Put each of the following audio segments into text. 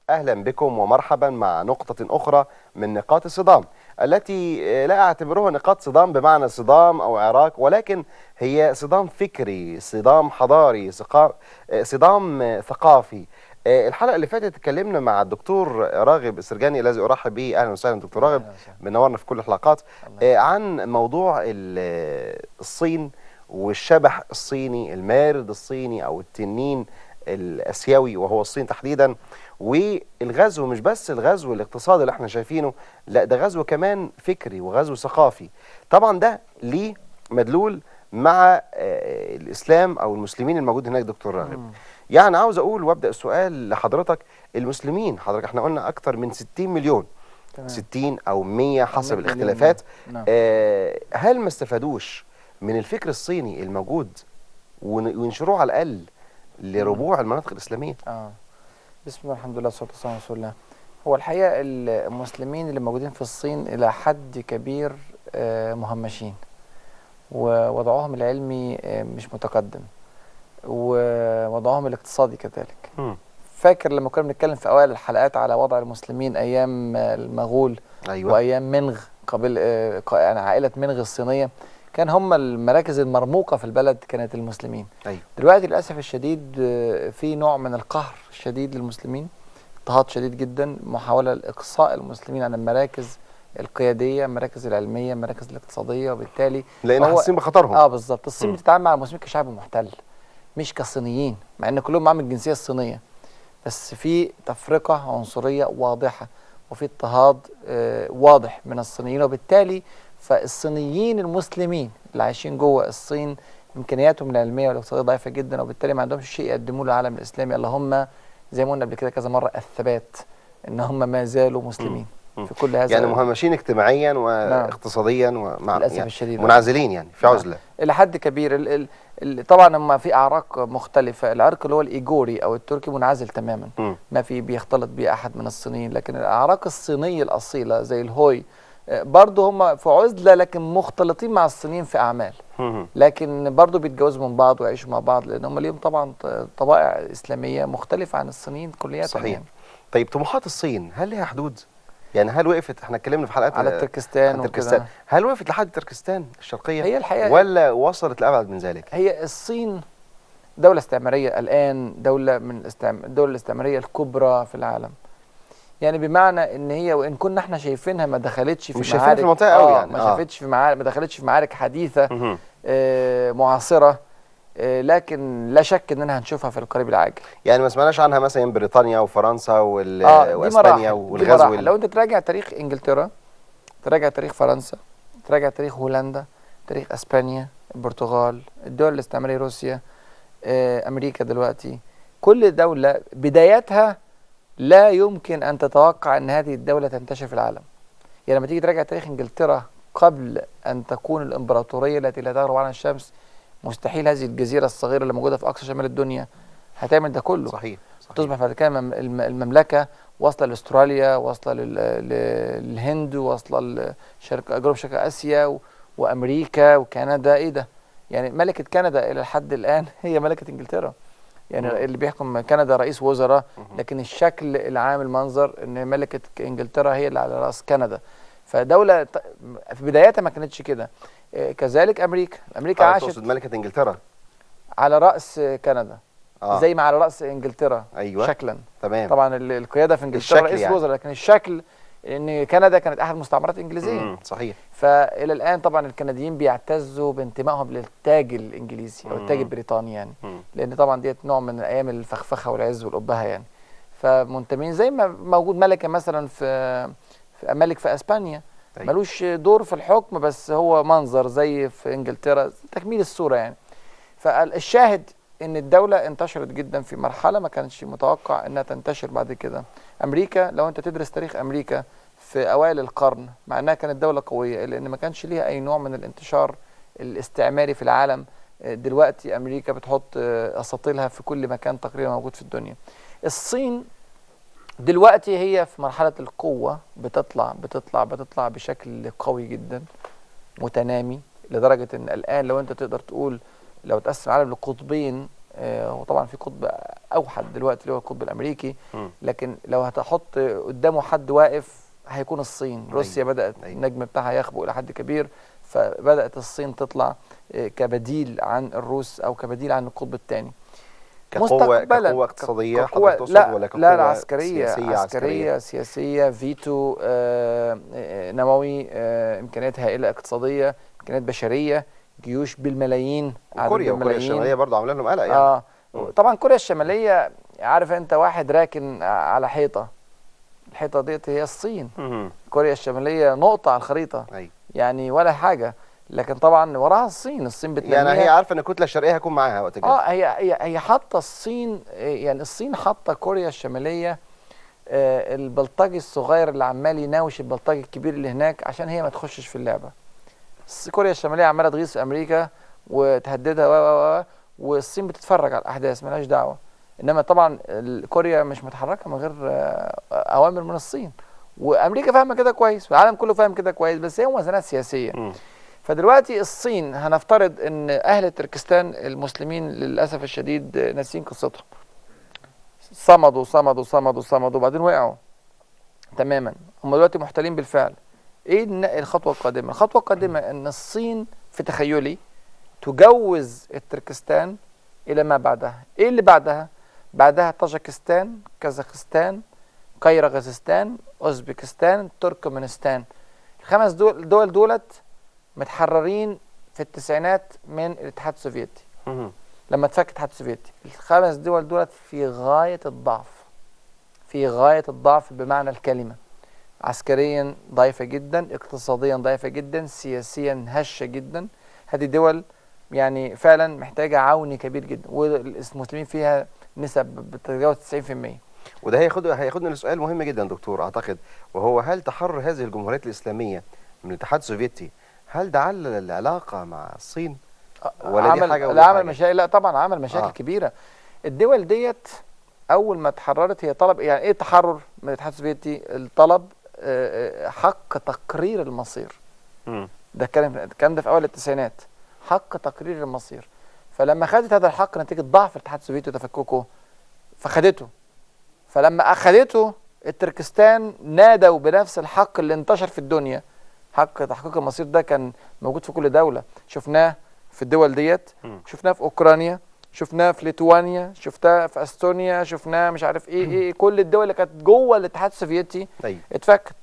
أهلا بكم ومرحبا مع نقطة أخرى من نقاط الصدام التي لا أعتبرها نقاط صدام بمعنى صدام أو عراك، ولكن هي صدام فكري، صدام حضاري، صدام ثقافي. الحلقة اللي فاتت اتكلمنا مع الدكتور راغب السرجاني الذي أرحب به. أهلا وسهلا دكتور راغب، منورنا في كل الحلقات، عن موضوع الصين والشبح الصيني، المارد الصيني أو التنين الآسيوي وهو الصين تحديدا، والغزو. مش بس الغزو الاقتصادي اللي احنا شايفينه، لا ده غزو كمان فكري وغزو ثقافي. طبعا ده ليه مدلول مع الإسلام أو المسلمين الموجود هناك دكتور راغب. يعني عاوز أقول وأبدأ السؤال لحضرتك، المسلمين حضرتك احنا قلنا أكتر من 60 مليون، تمام. 60 أو 100 حسب الاختلافات. نعم. هل ما استفادوش من الفكر الصيني الموجود وينشروه على الأقل لربوع المناطق الإسلامية؟ بسم الله الحمد لله والصلاة والسلام على رسول الله. هو الحقيقة المسلمين اللي موجودين في الصين إلى حد كبير مهمشين، ووضعهم العلمي مش متقدم، ووضعهم الاقتصادي كذلك. فاكر لما كنا بنتكلم في أوائل الحلقات على وضع المسلمين أيام المغول؟ أيوة. وأيام منغ، قبل يعني عائلة منغ الصينية، كان هم المراكز المرموقة في البلد كانت المسلمين. أيوة. دلوقتي للأسف الشديد في نوع من القهر الشديد للمسلمين، اضطهاد شديد جدا، محاولة لإقصاء المسلمين عن المراكز القيادية، المراكز العلمية، المراكز الاقتصادية، وبالتالي لأن حاسين بخطرهم. بالظبط. الصين بتتعامل مع المسلمين كشعب محتل مش كصينيين، مع ان كلهم معاهم الجنسية الصينية، بس في تفرقة عنصرية واضحة وفي اضطهاد واضح من الصينيين. وبالتالي فالصينيين المسلمين اللي عايشين جوه الصين امكانياتهم العلمية والاقتصادية ضعيفة جدا، وبالتالي ما عندهمش شيء يقدموه للعالم الاسلامي الا هم زي ما قلنا قبل كده كذا مرة الثبات، ان هم ما زالوا مسلمين في كل هذا، يعني مهمشين اجتماعيا واقتصاديا ومع للاسف يعني الشديد منعزلين، يعني في عزله الى حد كبير. طبعا هم في اعراق مختلفة، العرق اللي هو الايجوري او التركي منعزل تماما، ما في بيختلط بيه احد من الصينيين، لكن الاعراق الصينية الاصيلة زي الهوي برضه هم في عزله، لكن مختلطين مع الصينيين في اعمال، لكن برضه بيتجوزوا من بعض ويعيشوا مع بعض، لان هم ليهم طبعا طبائع اسلامية مختلفة عن الصينيين كليا. صحيح. يعني. طيب طموحات الصين هل لها حدود؟ يعني هل وقفت، احنا اتكلمنا في حلقات على تركستان وكده، هل وقفت لحد تركستان الشرقية هي الحقيقة ولا وصلت لابعد من ذلك؟ هي الصين دولة استعماريه الان، دولة من الدول الاستعمارية الكبرى في العالم، يعني بمعنى ان هي وان كنا احنا شايفينها ما دخلتش في مش معارك في المنطقة قوي، يعني ما شافتش في معارك، ما دخلتش في معارك حديثه معاصره، لكن لا شك اننا هنشوفها في القريب العاجل. يعني ما سمعناش عنها مثلا بريطانيا وفرنسا واسبانيا والغزو. لو انت تراجع تاريخ انجلترا، تراجع تاريخ فرنسا، تراجع تاريخ هولندا، تاريخ اسبانيا، البرتغال، الدول الاستعمارية، روسيا، امريكا دلوقتي، كل دولة بدايتها لا يمكن أن تتوقع أن هذه الدولة تنتشر في العالم. يعني لما تيجي تراجع تاريخ إنجلترا قبل أن تكون الإمبراطورية التي لا تغرب عنها الشمس، مستحيل هذه الجزيرة الصغيرة اللي موجودة في أقصى شمال الدنيا هتعمل ده كله. صحيح. صحيح. تصبح بعد كده المملكة واصلة لأستراليا، واصلة للهند، واصلة لشرق جنوب شرق آسيا وأمريكا وكندا. إيه ده؟ يعني ملكة كندا إلى حد الآن هي ملكة إنجلترا. يعني اللي بيحكم كندا رئيس وزراء، لكن الشكل العام المنظر ان ملكة انجلترا هي اللي على راس كندا. فدولة في بدايتها ما كانتش كده. كذلك امريكا، امريكا عاشت، تقصد ملكة انجلترا على راس كندا، زي ما على راس انجلترا. أيوة. شكلا. تمام. طبعا القيادة في انجلترا رئيس يعني. وزراء، لكن الشكل ان كندا كانت احد مستعمرات انجليزية. صحيح. فالى الان طبعا الكنديين بيعتزوا بانتمائهم للتاج الانجليزي او التاج البريطاني، يعني لان طبعا ديت نوع من ايام الفخفخه والعز والابهه يعني، فمنتمين زي ما موجود ملكه مثلا في ملك في اسبانيا. أيوة. ملوش دور في الحكم، بس هو منظر زي في انجلترا، تكميل الصورة يعني. فالشاهد ان الدولة انتشرت جدا في مرحلة ما كانش متوقع انها تنتشر بعد كده. امريكا لو انت تدرس تاريخ امريكا في اوائل القرن، مع انها كانت دولة قوية، الا ان ما كانش ليها اي نوع من الانتشار الاستعماري في العالم. دلوقتي امريكا بتحط اساطيلها في كل مكان تقريبا موجود في الدنيا. الصين دلوقتي هي في مرحلة القوة، بتطلع بتطلع بتطلع بشكل قوي جدا متنامي، لدرجة ان الان لو انت تقدر تقول لو تقسم العالم لقطبين، وطبعا في قطب الاوحد دلوقتي اللي هو القطب الامريكي، لكن لو هتحط قدامه حد واقف هيكون الصين. روسيا بدات النجم بتاعها يخبو الى حد كبير، فبدات الصين تطلع كبديل عن الروس او كبديل عن القطب الثاني. كقوة اقتصادية حضرتك تقصد ولا كقوة لا عسكرية؟ سياسية، عسكرية، سياسية، فيتو، نووي، إمكانيات هائلة اقتصادية، إمكانيات بشرية، جيوش بالملايين. وكوريا الشمالية برضه عاملة لهم قلق يعني. طبعا كوريا الشمالية، عارف أنت واحد راكن على حيطة، الحيطة ديت هي الصين. كوريا الشمالية نقطة على الخريطة، يعني ولا حاجة، لكن طبعا وراها الصين. الصين بتنميها، يعني هي عارفه ان الكتلة الشرقية هتكون معاها وقت الجد. هي حاطه الصين، يعني الصين حاطه كوريا الشمالية البلطجي الصغير اللي عمال يناوش البلطجي الكبير اللي هناك عشان هي ما تخشش في اللعبة. كوريا الشمالية عماله تغيظ في امريكا وتهددها و والصين بتتفرج على الاحداث مالهاش دعوه. انما طبعا كوريا مش متحركة من غير اوامر من الصين، وامريكا فاهمه كده كويس والعالم كله فاهم كده كويس، بس هي موازنات سياسية. فدلوقتي الصين، هنفترض ان اهل تركستان المسلمين للاسف الشديد ناسيين قصتهم، صمدوا صمدوا صمدوا صمدوا وبعدين وقعوا تماما، هم دلوقتي محتلين بالفعل. ايه الخطوة القادمة؟ الخطوة القادمة ان الصين في تخيلي تجوز التركستان الى ما بعدها. ايه اللي بعدها؟ بعدها طاجكستان، كازاخستان، قيرغيزستان، اوزبكستان، تركمانستان. الخمس دول دولت متحررين في التسعينات من الاتحاد السوفيتي. لما اتفك الاتحاد السوفيتي، الخمس دول دولت في غاية الضعف، في غاية الضعف بمعنى الكلمة. عسكريا ضعيفة جدا، اقتصاديا ضعيفة جدا، سياسيا هشة جدا. هذه دول يعني فعلا محتاجة عون كبير جدا، والمسلمين فيها نسب بتتجاوز 90%. وده هياخدنا لسؤال مهم جدا دكتور اعتقد، وهو هل تحرر هذه الجمهوريات الإسلامية من الاتحاد السوفيتي هل ده علل العلاقة مع الصين؟ ولا دي حاجة؟ لا، عمل مشاكل. لا طبعا عمل مشاكل كبيرة. الدول ديت أول ما تحررت هي طلب، يعني إيه تحرر من الاتحاد السوفيتي؟ الطلب حق تقرير المصير. ده الكلام ده في أول التسعينات، حق تقرير المصير. فلما خدت هذا الحق نتيجة ضعف الاتحاد السوفيتي وتفككه، فخدته. فلما أخدته التركستان نادوا بنفس الحق اللي انتشر في الدنيا. حق تحقيق المصير ده كان موجود في كل دولة، شفناه في الدول ديت، شفناه في أوكرانيا، شفناه في ليتوانيا، شفناه في استونيا، شفناه مش عارف ايه ايه، كل الدول اللي كانت جوه الاتحاد السوفيتي اتفكت.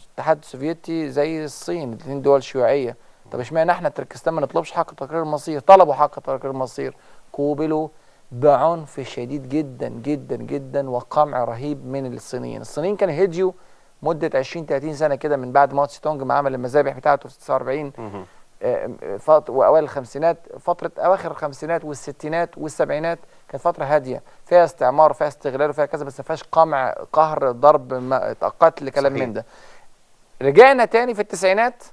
الاتحاد السوفيتي زي الصين، الاثنين دول شيوعية. طب اشمعنى احنا تركستان ما نطلبش حق تقرير المصير؟ طلبوا حق تقرير المصير، قوبلوا بعنف شديد جدا جدا جدا وقمع رهيب من الصينيين. الصينيين كانوا هديوا مدة 20 30 سنة كده من بعد ماو تسي تونج ما عمل المذابح بتاعته في 49 وأوائل الخمسينات، فترة أواخر الخمسينات والستينات والسبعينات كانت فترة هادية فيها استعمار وفيها استغلال وفيها كذا، بس ما فيهاش قمع، قهر، ضرب، قتل، كلام من ده. رجعنا تاني في التسعينات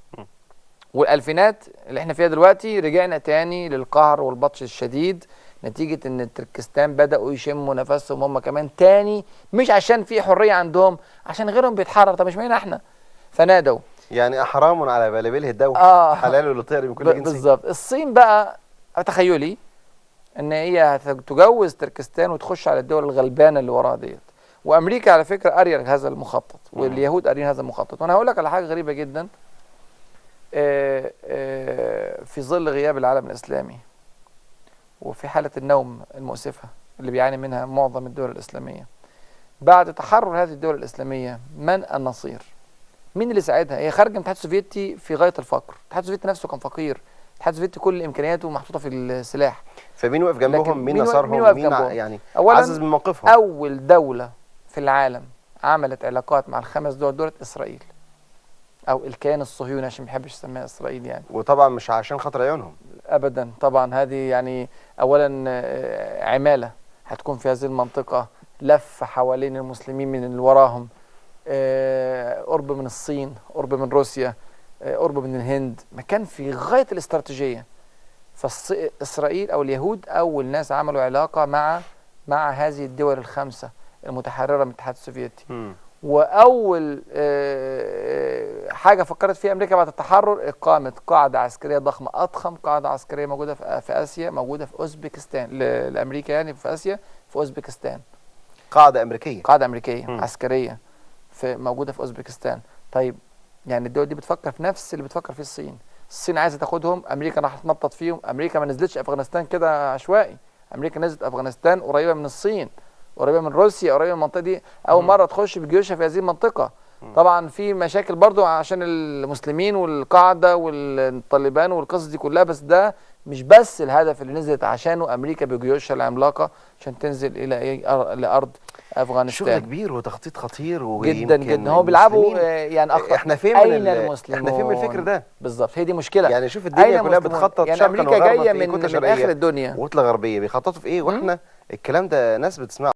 والألفينات اللي احنا فيها دلوقتي، رجعنا تاني للقهر والبطش الشديد نتيجة ان التركستان بدأوا يشموا نفسهم هم كمان تاني، مش عشان في حرية عندهم، عشان غيرهم بيتحرر. طب اشمعنى احنا؟ فنادوا، يعني حرام على بلابله الدوح حلال للطير من كل جنس. بالظبط. الصين بقى تخيلي ان هي هتجوز تركستان وتخش على الدول الغلبانة اللي وراها ديت. وامريكا على فكرة قارية هذا المخطط، واليهود قاريين هذا المخطط. وانا هقول لك على حاجة غريبة جدا، في ظل غياب العالم الإسلامي وفي حالة النوم المؤسفة اللي بيعاني منها معظم الدول الإسلامية، بعد تحرر هذه الدول الإسلامية من النصير؟ مين اللي ساعدها؟ هي خارجة من الاتحاد السوفيتي في غاية الفقر، الاتحاد السوفيتي نفسه كان فقير، الاتحاد السوفيتي كل إمكانياته محطوطة في السلاح. فمين وقف جنبهم؟ مين نصرهم؟ مين يعني عزز من موقفهم؟ أول دولة في العالم عملت علاقات مع الخمس دول دولة إسرائيل، أو الكيان الصهيوني عشان ما بيحبش يسميها إسرائيل يعني. وطبعا مش عشان خاطر عيونهم أبدا. طبعا هذه يعني أولا عمالة هتكون في هذه المنطقة، لف حوالين المسلمين من اللي وراهم، قرب من الصين، قرب من روسيا، قرب من الهند، مكان في غاية الاستراتيجية. فإسرائيل أو اليهود أول ناس عملوا علاقة مع هذه الدول الخمسة المتحررة من الاتحاد السوفيتي. واول حاجة فكرت فيها امريكا بعد التحرر اقامه قاعدة عسكرية ضخمة، اضخم قاعدة عسكرية موجودة في اسيا، موجودة في اوزبكستان لامريكا يعني في اسيا، في اوزبكستان. قاعدة امريكية، قاعدة امريكية عسكرية في موجودة في اوزبكستان. طيب يعني الدول دي بتفكر في نفس اللي بتفكر فيه الصين. الصين عايزه تاخدهم، امريكا راح تنطط فيهم. امريكا ما نزلتش افغانستان كده عشوائي، امريكا نزلت افغانستان قريبه من الصين، قريبه من روسيا، قريبه من المنطقة دي، اول مرة تخش بجيوشها في هذه المنطقة. طبعا في مشاكل برضو عشان المسلمين والقاعدة والطالبان والقصص دي كلها، بس ده مش بس الهدف اللي نزلت عشانه امريكا بجيوشها العملاقة عشان تنزل الى ايه، لارض افغانستان. شغل كبير وتخطيط خطير جدا جدا. هو بيلعبوا يعني اخطر. احنا فين من احنا فين من الفكر ده بالظبط؟ هي دي مشكلة. يعني شوف الدنيا كلها بتخطط يعني امريكا جاية من اخر الدنيا وكتله غربية بيخططوا في ايه، واحنا الكلام ده ناس بتسمعه.